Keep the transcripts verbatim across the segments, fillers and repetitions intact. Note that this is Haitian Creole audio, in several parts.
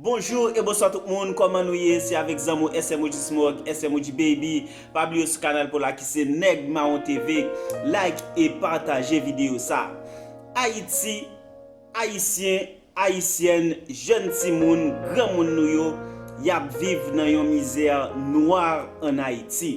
Bonjou e bonswa tout moun, kòman nou ye? Se avèk zanmi w S M O G Smog, S M O G Baby. Pa bliye sou kanal pa w la ki se Nèg Mawon T V, like e pataje videyo sa. Ayiti, Ayisyen, Ayisyèn, jèn timoun, granmoun nou yo, y ap viv nan yon mizè nwa ann Ayiti.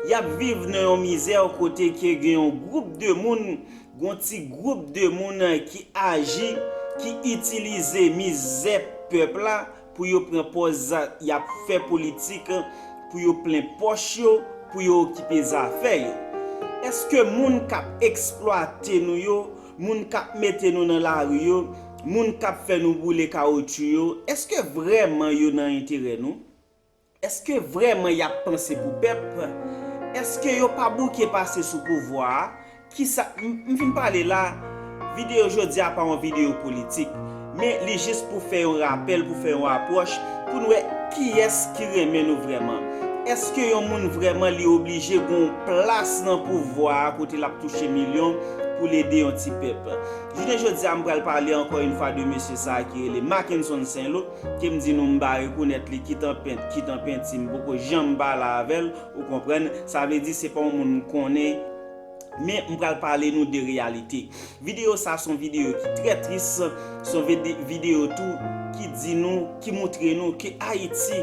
Y ap viv nan yon mizè kote ke gen yon gwoup de moun, gon ti gwoup de moun ki aji, ki itilize mizè pèp la pou yo pran pòz y ap fè politik, pou yo plen pòch yo, pou yo okipe zafè yo. Èske moun k ap eksplwate nou yo, moun k ap mete nou nan lari yo, moun k ap fè nou boule kawotchou yo, èske vrèman yo nan enterè nou? Èske vrèman y ap panse pou pèp? Èske yo pa bouke pase sou pouvwa a? Kisa, m, m fin pale la, videyo jodi a pa yon videyo politik, men li jis pou fè yon rapèl, pou fè yon apwòch, pou n wè kiyès ki renmen nou vrèman. Èske yon moun vrèman li oblije gon plas nan pouvwa a kote l ap touche milyon pou l ede yon ti pèp? Jounen jodi a, m pral pale ankò yon fwa de mesye sa a ki rele Mackenson Saint-Lô, ke m di nou m pa rekonèt li, kit an pent, kit an penti, m poko janm pale avè l, ou konprann? Sa vle di se pa yon moun m konnen, men m pral pale nou de reyalite. Videyo sa se yon videyo ki trè tris, se yon vide-, videyo tou ki di nou, ki montre nou ke Ayiti,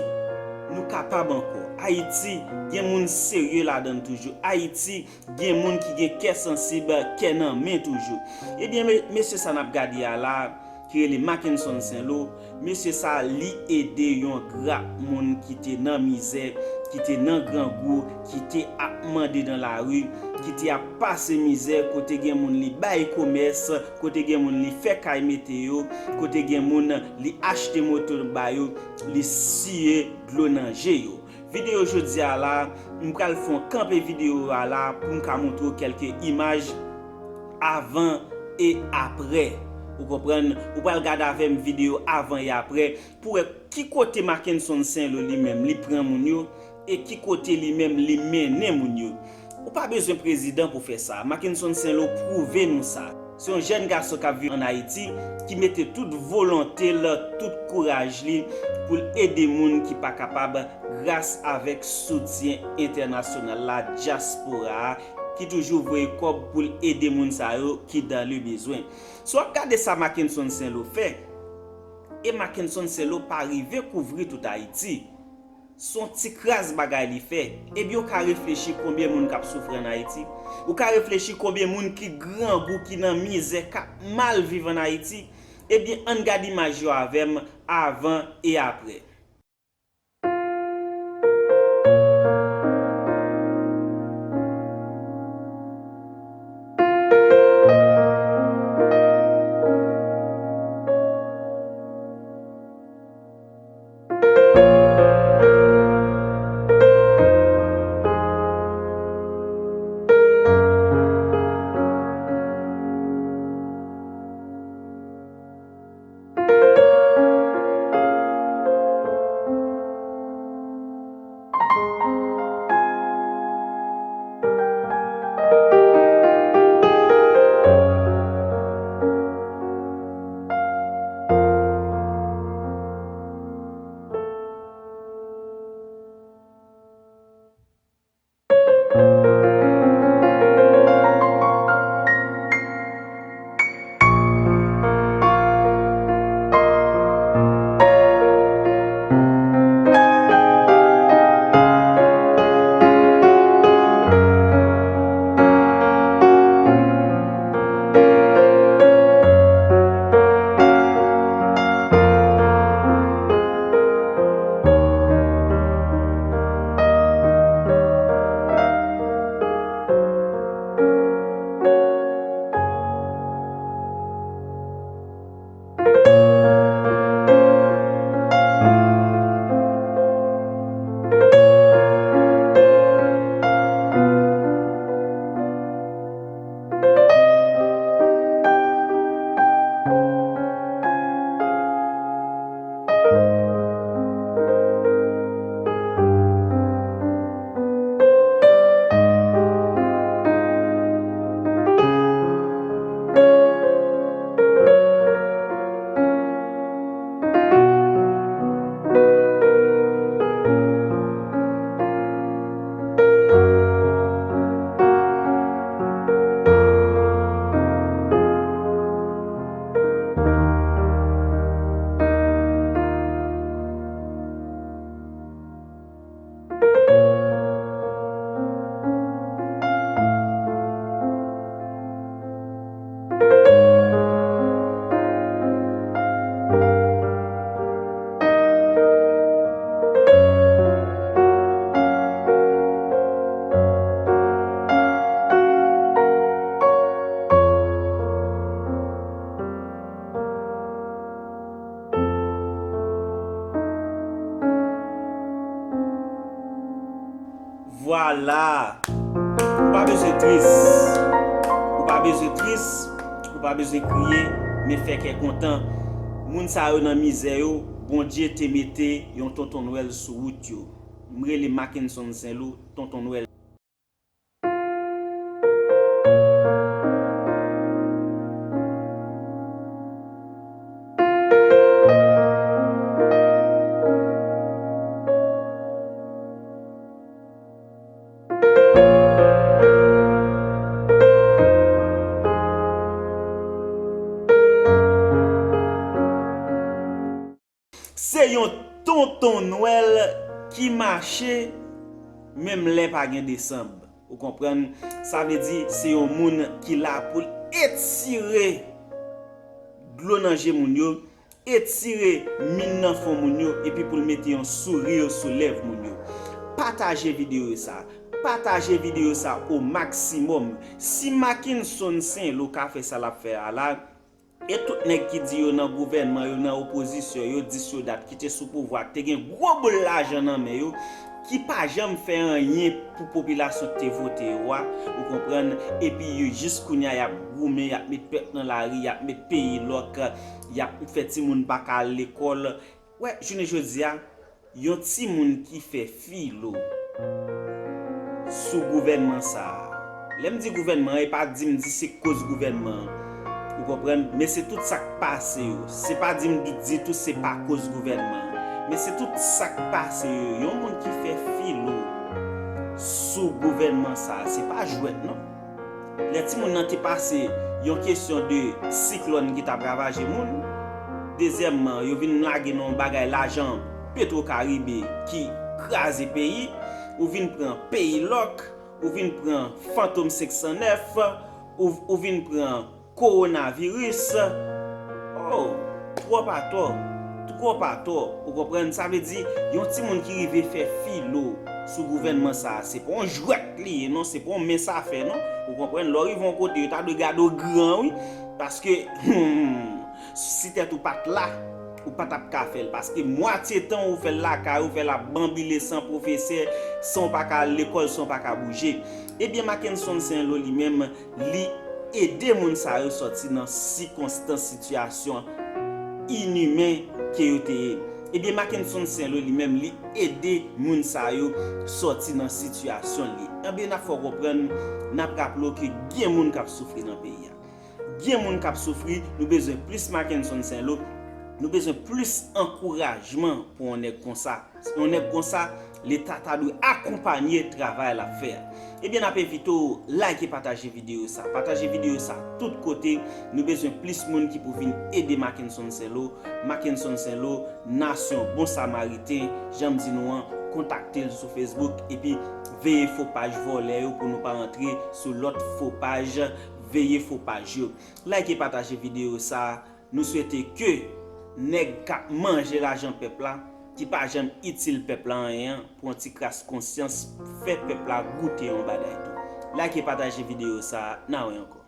nou kapab ankò. Ayiti, gen moun serye ladan l toujou. Ayiti, gen moun ki gen kè sansib, kè nan men toujou. Ebyen, me-, mesye sa n ap gade a la, ki rele Mackenson Saint-Lô, mesye sa, li ede yon gra moun ki te nan mizè, ki te nan grangou, ki te ap mande nan lari, ki te ap pase mizè, kote gen moun li bay komès, kote gen moun li fè kay mete yo, kote gen moun li achte moto ba yo, li siye dlo nan je yo. Videyo jodi a la, m pral fè yon kanpe videyo a la pou m ka montre w kèlke imaj avan e aprè. Ou konprann? Ou pral gade avè m videyo avan e aprè pou wè ki kote Mackenson Saint-Lô li menm li pran moun yo e ki kote li menm li mennen moun yo. Ou pa bezwen prezidan pou fè sa. Mackenson Saint-Lô pwouve nou sa. Se yon jèn gason k ap viv ann Ayiti ki mete tout volonte l, tout kouraj li pou l ede moun ki pa kapab gras avèk soutyen entènasyonal la, dyaspora a, ki toujou voye kòb pou l ede moun sa yo ki dans le besoin. Si w ap gade sa Mackenson Saint-Lô fè, e Mackenson Saint-Lô pa rive kouvri tout Ayiti. Se yon ti kras bagay li fè. Ebyen, w ka reflechi konbyen moun k ap soufri ann Ayiti? Ou ka reflechi konbyen moun ki grangou, ki nan mizè, k ap mal viv ann Ayiti? Ebyen, ann gade imaj yo avè m avan e aprè. Vwala! Ou pa bezwen tris. Ou pa bezwen tris. Ou pa bezwen kriye. Men fè kè kontan. Moun sa yo nan mizè yo, Bondye te mete yon Tonton Nwèl sou wout yo. M rele Mackenson Saint Loup, Tonton Nwèl. Se yon Tonton Nwèl ki mache menm lè pa gen desanm. Ou konprann? Sa vle di se yon moun ki la pou l etire dlo nan je moun yo, etire min nan fwon moun yo, epi pou l mete yon souri sou lèv moun yo. Pataje videyo sa. Pataje videyo sa o maksimòm. Si Mackenson Saint Loup ka fè sa l ap fè a la, e tout nèg ki di yo nan gouvènman, yo nan opozisyon, yo dis yo dat, ki te sou pouvwa, ki te gen gwo boul lajan nan men yo, ki pa janm fè anyen pou popilasyon ki te vote yo a, ou konprann, epi yo jis kounye a y ap goumen, y ap met pèp nan lari, y ap met peyi lòk, y ap fè timoun pa ka al lekòl. Wè, jounen jodi a, yon timoun ki fè filo sou gouvènman sa a. Lè m di gouvènman an, e pa di m di se koz gouvènman an. Ou konprann? Men se tout sa k pase yo. Se pa di m di, ditou se pa koz gouvènman an. Men se tout sa k pase yo. Yon moun ki fè filo sou gouvènman sa a, se pa jwèt non. Lè timoun nan te pase, yon kesyon de siklòn ki t ap ravaje moun. Dezyèmman, yo vin lage nan yon bagay lajan Petro Caribe ki kraze peyi. Ou vin pran peyi lòk, ou vin pran Fantom senk san nèf, ou, ou vin pran kowonaviris. Oh, twòp atò, twòp atò. Ou konprann? Sa vle di, yon timoun ki rive fè filo sou gouvènman sa a, se pa yon jwèt li ye non, se pa yon mens afè non. Ou konprann? Lè w rive yon kote, yo ta dwe gade w gran, wi. Paske, hmm, si tèt ou pa t la, ou pa t ap ka fè l. Paske mwatye tan ou fè l lakay ou, fè l ap banbile san pwofesè, san w pa ka al lekòl, san w pa ka bouje. Ebyen, Mackenson Saint Loup li menm, li ede moun sa yo sòti nan sikonstans, sitiyasyon inimen ke yo te ye. Ebyen, Mackenson Saint Loup li menm, li ede moun sa yo sòti nan sitiyasyon li. Ebyen, n ap fè w konprann, n ap raple w ke gen moun k ap soufri nan peyi a. Gen moun k ap soufri, nou bezwen plis Mackenson Saint Loup, nou bezwen plis ankourajman pou yon nèg konsa. Yon nèg konsa, Leta ta dwe akonpanye travay l ap fè a. Ebyen, n ap envite w like e pataje videyo sa. Pataje videyo sa tout kote. Nou bezwen plis moun ki pou vin ede Mackenson Saint Loup. Mackenson Saint Loup, Nasyon Bon Samariten, jan m di nou an, kontakte l sou Facebook, epi veye fo paj vòlè yo pou nou pa rantre sou lòt fo paj, veye fo paj yo. Like e pataje videyo sa. Nou swete ke nèg k ap manje lajan pèp la, ki pa janm itil pèp la anyen an, pran ti kras konsyans, fè pèp la goute yon bagay tou. Like e pataje videyo sa a, n a wè ankò.